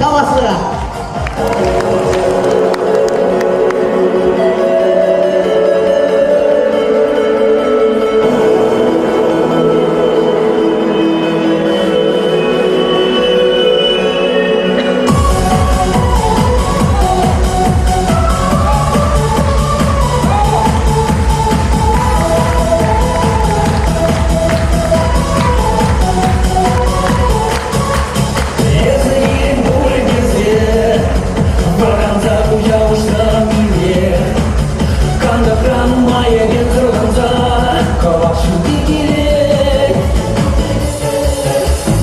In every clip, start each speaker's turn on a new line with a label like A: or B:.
A: Хаваслӑрах.
B: Эсӗ ирӗн пуль тесе вӑранса куҫа уҫсан ирех кантӑкран майӗпен сӑрхӑнса кӑвак ҫути килет.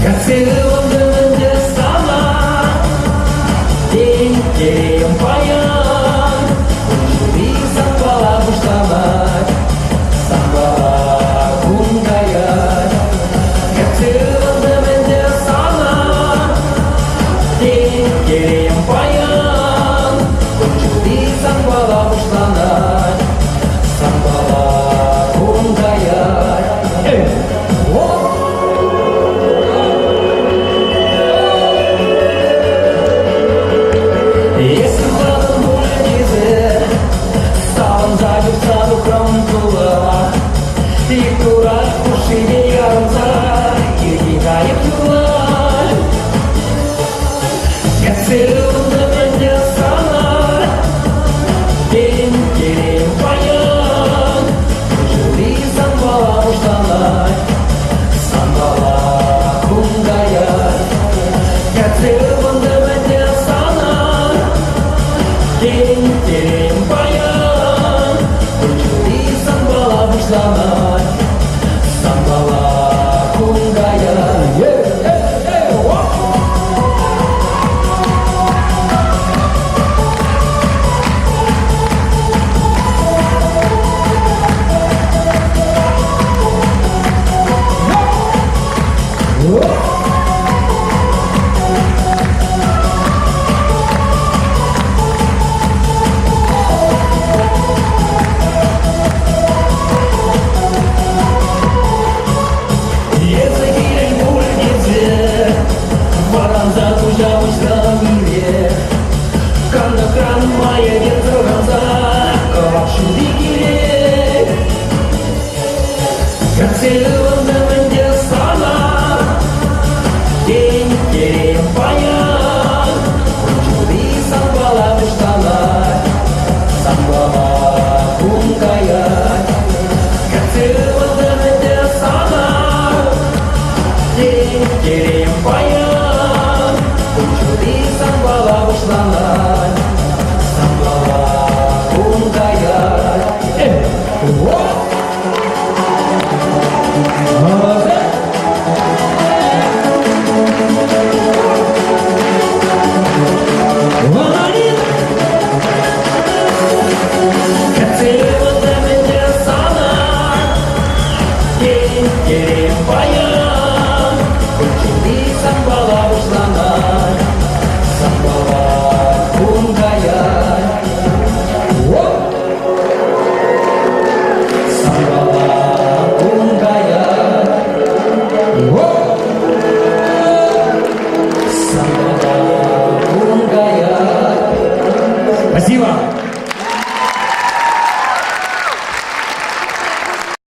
B: Кӗтсе ывӑнтӑм ӗнтӗ сана, тен, телейӗм паян кун ҫути санпала пуҫланать, санпала кун каять. Кӗтсе ывӑнтӑм ӗнтӗ сана, тен, телейӗм паян кун ҫути санпала пуҫланать, санпала кун каять. Эй! Эс манӑн пулӗ тесе савӑнса чупса тухрӑм тула. Ик турат хушшине ярӑнса ирхи кайӑк юрлать. Кӗтсе ывӑнтӑм ӗнтӗ сана, тен, телейӗм паян ҫути санпала пуҫланать, санпала кун каять. Кӗтсе ывӑнтӑм ӗнтӗ сана, тен, телейӗм паян ҫути санпала пуҫланать, санпала кун каять. Эсӗ килен пуль тесе вӑранса куҫа уҫсан ирех кантӑкран майӗпен сӑрхӑнса кӑвак ҫути килет. Кӗтсе ывӑнтӑм ӗнтӗ сана, тен, телейӗм паян кун ҫути санпала пуҫланать, санпала кун каять. Кӗтсе ывӑнтӑм ӗнтӗ сана, тен, телейӗм паян.